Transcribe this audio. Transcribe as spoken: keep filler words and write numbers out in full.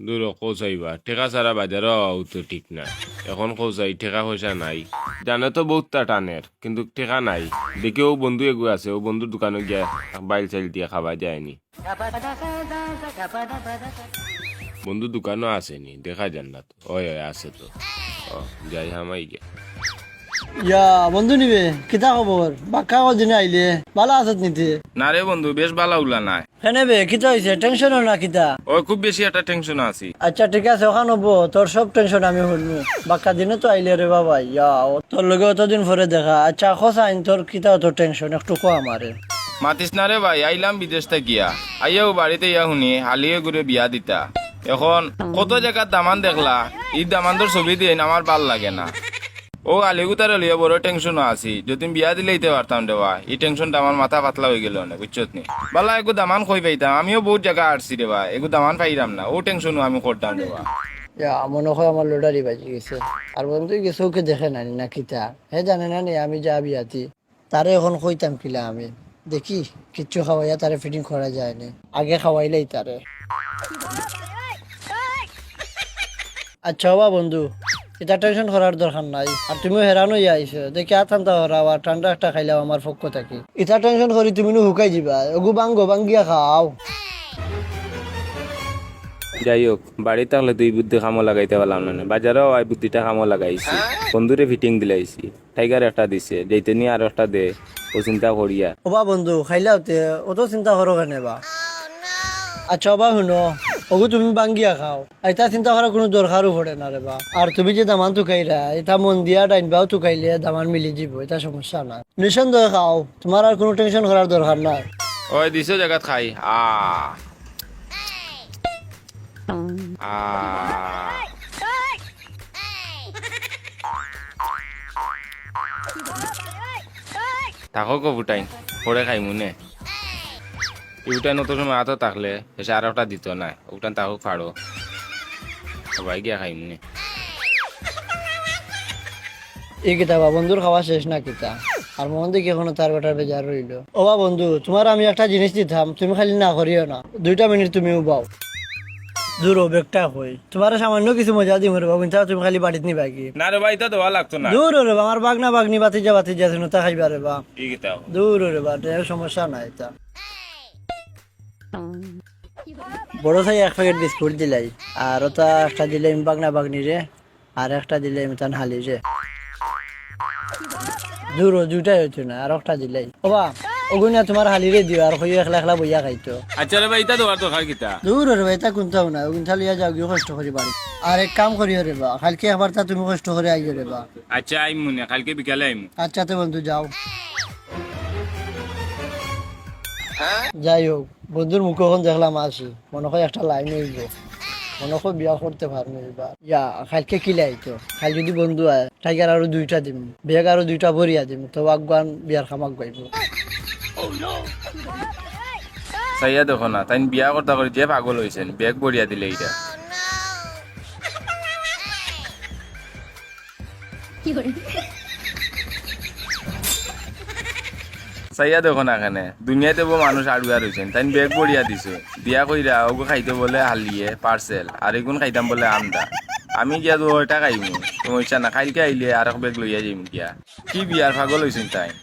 দুরো, কও চাইবা, টেকা ছাড়া বাজারো আওয়াও তো ঠিক না। এখন কও চাই, টেকা পয়সা নাই। জানে তো বউততা টানের, কিন্তু টেকা নাই। দেখি অউ বন্ধু এগু আছে, অউ বন্ধুর দোকানো গিয়া এক বাইল চাইল দিয়া খাওয়া যায়নি। বন্ধু দোকানো আছেনি, দেখা যার না তো। অয়, অয়, আছে তো। অ, যাই হামাই গিয়া। ইয়া, বন্ধু নিবে, কিতা খবর? বাক্কা কদিন আইলে, ভালা আছত নি তে? না রে বন্ধু, বেশ ভালা উলা নায়। কেনে বে, কিতা অইছে? টেনশনো না কিতা? অয়, খুব বেশি একটা টেনশনো আছি। আচ্ছা, ঠিক আছে, অখান অইবো, তোর সব টেনশন আমি হুনমু। বাক্কা দিনে তো আইলে রে বাবা, ইয়া, অ, তোর লগে অতদিন পরে দেখা। আচ্ছা, কও চাইন, তোর কিতা অত টেনশন, একটু ক আমারে। মাতিস না রে ভাই, আইলাম বিদেশ থাকিয়া। আইয়াউ বাড়িত আইয়া হুনি, হালিয়ে গুরে বিয়া দিতা। এখন কত জাগাত দামান দেখলা, ই দামান্দর ছবি দিন আমার ভালা লাগে না। অউ আলিগুতারে লইয়া বড় টেনশনো আছি, যদিন বিয়া দিলাইতে পারতাম রে বা, ই টেনশনটা আমার মাথা পাতলা অইগেলো অনে, বুঝছত নি? ভালা এগু দামান কই পাইতাম, আমিও বউত জাগা আটছি রে বা, এগু দামান পাইরাম না, অউ টেনশনো আমি করতাম রে বা। ইয়া, মনো কয় আমার লটারি বাজি গেছে। আর বন্ধু গেছে, অউকে দেখে না নি না কিতা? হে জানে না নি আমি যা বিয়াতি। তারে এখন কইতাম কিলা আমি? দেখি, কিচ্ছু খাওয়াইয়া তারে ফিটিং করা যায়নি। আগে খাওয়াইলাই তারে। আচ্ছা অবা বন্ধু, ইতা টেনশন করার দরকার নাই। আর তুমিও হেরান অইয়া আইছো, দেখি আত ঠান্ডা করাও আর ঠান্ডা একটা খাইলাও আমার পক্ষ থাকি। ইতা টেনশন করি তুমি নু হুকাই যিবা, অগু ভাঙ্গো, ভাঙ্গিয়া খাও। যাই হোক, বাড়িত থাকলে তো ই বুদ্ধি কামো লাগাইতে পারলাম না, বাজারো আই বুদ্ধিটা কামো লাগাইছি, বন্ধুরে ফিটিং দিলাইছি। টাইগার একটা দিছে, যাইতে নি আরো একটা দে, অউ চিন্তা করিয়া। অবা বন্ধু, খাইলাও তে, অত চিন্তা করো কেনে বা? আচ্ছা অবা হুনো, অগু তুমি ভাঙ্গিয়া খাও, ইতা চিন্তা করার কুনু দরকারও পড়ে না রে বা। আর তুমি যে দামান তুকাইরা, ইতা মন দিয়া ডাইন বাও তুকাইলে দামান মিলি যিবো, ইতা সমস্যা না। নিঃসন্দেহে খাও, তুমার আর কুনু টেনশন করার দরকার নাই। অয় দিছো জাগাত খাই, আ। আ। থাকো গো ফুটাইন, পরে খাইমু নে। ই ফুটাইন অত সময় আতো থাকলে, শেষে আরো একটা দিতো নায়। অউটান থাকো ফাড়ো। সবাই গিয়া খাইমু নে। ই কিতা বা, বন্ধুর খাওয়া শেষ না কিতা? আর মন দেখি এখনো তার বেটার বেজার রইলো। অবা বন্ধু, তুমার আমি একটা জিনিস দিতাম, তুমি খালি না করিও না। দুইটা মিনিট তুমি উবাও। দুরো, বেগটা কই? তুমারে সামান্য কিছু মজা দিমু রে বা, কিন্তু তুমি খালি বাড়িত নিবায়গি। না রে বা, ইতা দেওয়া লাগতো না। দুরো রে বা, আমার বাগনা বাগনি, বাতিজা বাতিজা আছে, নতা খাইবা রে বা। ই কিতা? দুরো রে বা, তে সমস্যা নাই ইতা। বড় চাই এক প্যাকেট বিস্কুট দিলাই, আর অতা একটা দিলাই বাগনা বাগনিরে, আর একটা দিলাই তান হালিরে। দুরো, দুইটাই অইতো না, আর একটা দিলাই। অবা, অগুইন তুমার হালিরে দিও, আর কইও একলা একলা বইয়া খাইতো। আচ্ছা রে বা, ইতা দেওয়ার দরকার কিতা? দুরো রে বা, ইতা কুন্তাউ না, অগুইন লইয়া যাওগি কষ্ট করি বাড়িত। আর এক কাম করিও রে বা, কাইলকে একবারতা তুমি কষ্ট করি আইও রে বা। আচ্ছা, আইমু নে, কাইলকে বিকালে আইমু। আচ্ছা তে বন্ধু, যাও। যাই হোক, বন্ধুর মুখ অখন দেখলাম আসি, মনো কয় একটা লাইন অইবো, মনো কয় বিয়া করতে পারমু ইবার। ইয়া, কাইলকে কিলা আইতো? কাইল যুদি বন্ধু আয়, টাইগার আরো দুইটা দিমু, বেগ আরো দুইটা ভরিয়া দিমু, তো আগুয়ান বিয়ার কাম আগুয়াইবো। চাইয়া দেখো না, তাইন বিয়া করতা করি যে পাগল অইছইন, বেগ ভরিয়া দিলে ইটা। চাইয়া দেখো না কেনে, দুনিয়াত বউ মানুষ আড়ুয়া রইছইন, তাইন বেগ ভরিয়া দিছে, বিয়া কইরা অগু খাইতো বলে হালিয়ে পার্সেল, আর এগুন খাইতাম বলে আমরা। আমি গিয়া তো অইটা খাইমু, তুমি অইছা না, কাইলকে আইলে আরক বেগ লইয়া যাইমু গিয়া। কি বিয়ার পাগল অইছইন তাইন।